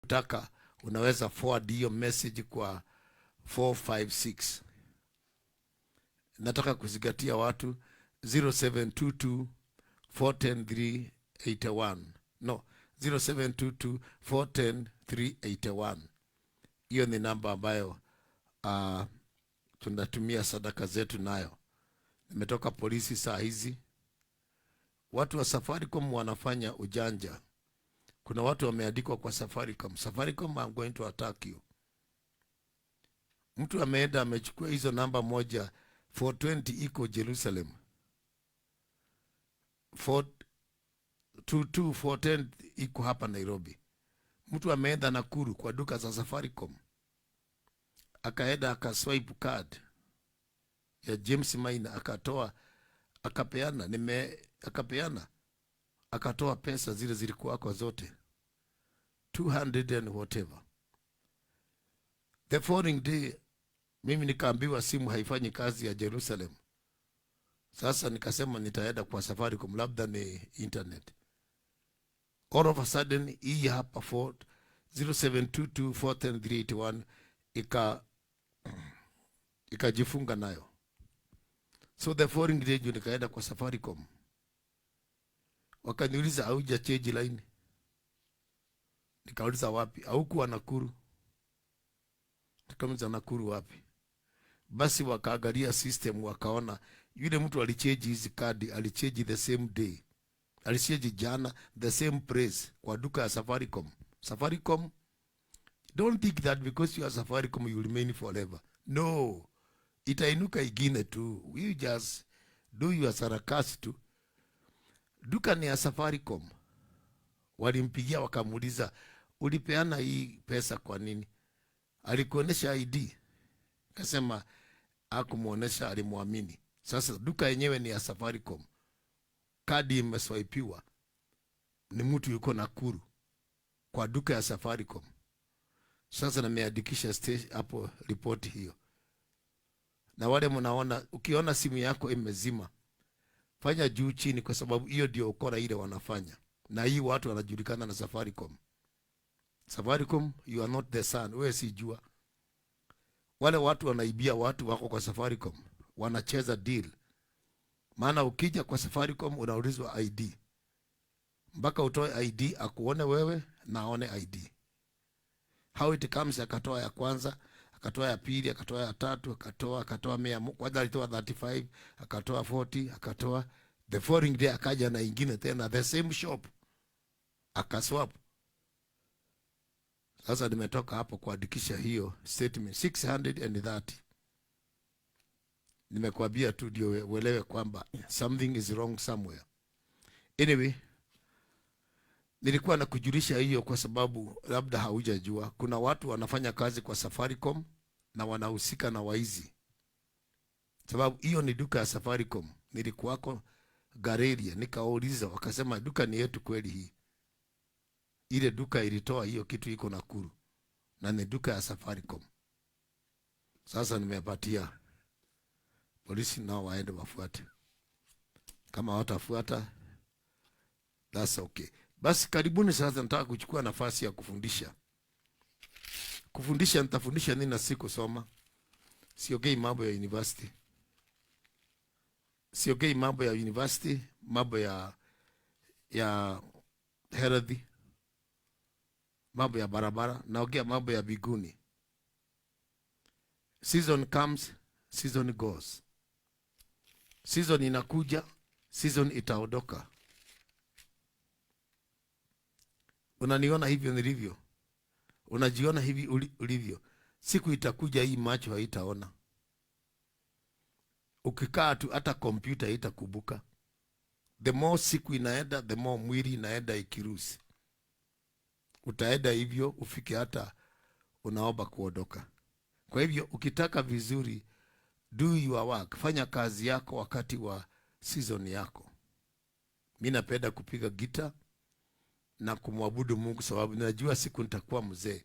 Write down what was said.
Ukitaka unaweza forward hiyo message kwa 456. Nataka kuzingatia watu 0722 410 381. No, 0722 410 381. Hiyo ni namba ambayo tunatumia sadaka zetu nayo. Nimetoka polisi saa hizi. Watu wa Safaricom wanafanya ujanja. Kuna watu wameandikwa kwa Safaricom. Safaricom, I'm going to attack you. Mtu ameenda amechukua hizo namba moja 420 iko Jerusalem, 422 410 iko hapa Nairobi. Mtu ameenda Nakuru kwa duka za Safaricom, akaenda akaswipe card ya James Maina, akatoa, akapeana, akapeana, akatoa pesa zile zilikuwa kwa zote 200 and whatever. The following day mimi nikaambiwa simu haifanyi kazi ya Jerusalem. Sasa nikasema nitaenda kwa Safaricom, labda ni internet. All of a sudden hii hapa 4 0722 410 ikajifunga nayo. So the following day juu nikaenda kwa Safaricom, wakaniuliza, "Hauja change line?" Nikauliza, "Wapi?" "Haukuwa Nakuru." Nikauliza, "Nakuru wapi?" Basi wakaangalia system, wakaona yule mtu alichange hizi kadi, alichange the same day, alichange jana, the same place kwa duka ya Safaricom. Safaricom, don't think that because you are Safaricom you remain forever. No, itainuka ingine tu. You just do your sarakasi tu. Duka ni ya Safaricom. Walimpigia wakamuuliza, "Ulipeana hii pesa kwa nini? Alikuonyesha ID?" Kasema hakumuonesha, alimwamini. Sasa duka yenyewe ni ya Safaricom, kadi imeswipiwa ni mtu yuko Nakuru kwa duka ya Safaricom. Sasa nimeandikisha hapo ripoti hiyo, na wale mnaona, ukiona simu yako imezima, fanya juu chini, kwa sababu hiyo ndio ukora ile wanafanya, na hii watu wanajulikana na Safaricom. Safaricom, you are not the sun, wewe si jua. Wale watu wanaibia watu wako kwa Safaricom, wanacheza deal. Maana ukija kwa Safaricom unaulizwa ID, mpaka utoe ID akuone wewe na aone ID. How it comes, akatoa ya kwanza, akatoa ya pili, akatoa ya tatu, akatoa 100. Kwanza alitoa 35, akatoa 40, akatoa. The following day akaja na ingine tena, the same shop, akaswap. Sasa nimetoka hapo kuandikisha hiyo statement 630. Nimekuambia tu ndio uelewe kwamba something is wrong somewhere. Anyway, nilikuwa nakujulisha hiyo kwa sababu labda haujajua kuna watu wanafanya kazi kwa Safaricom na wanahusika na waizi, sababu hiyo ni duka ya Safaricom. Nilikuwako Galeria, nikawauliza, wakasema duka ni yetu kweli hii. Ile duka ilitoa hiyo kitu iko Nakuru na ni duka ya Safaricom. Sasa nimepatia polisi nao waende wafuate. Kama watafuata, that's okay. Basi karibuni. Sasa nataka kuchukua nafasi ya kufundisha. Kufundisha nitafundisha nini na sikusoma? Siongei mambo ya university, siongei mambo ya university, mambo ya health, mambo ya barabara, naongea mambo ya mbinguni. Season comes, season goes. Season inakuja, season itaondoka. Unaniona hivyo nilivyo, unajiona hivi ulivyo. Siku itakuja hii macho haitaona. Ukikaa tu hata kompyuta haitakumbuka. The more siku inaenda, the more mwili inaenda ikirusi. Utaenda hivyo ufike hata unaomba kuondoka. Kwa hivyo ukitaka vizuri, do your work, fanya kazi yako wakati wa season yako. Mi napenda kupiga gita na kumwabudu Mungu sababu najua siku nitakuwa mzee.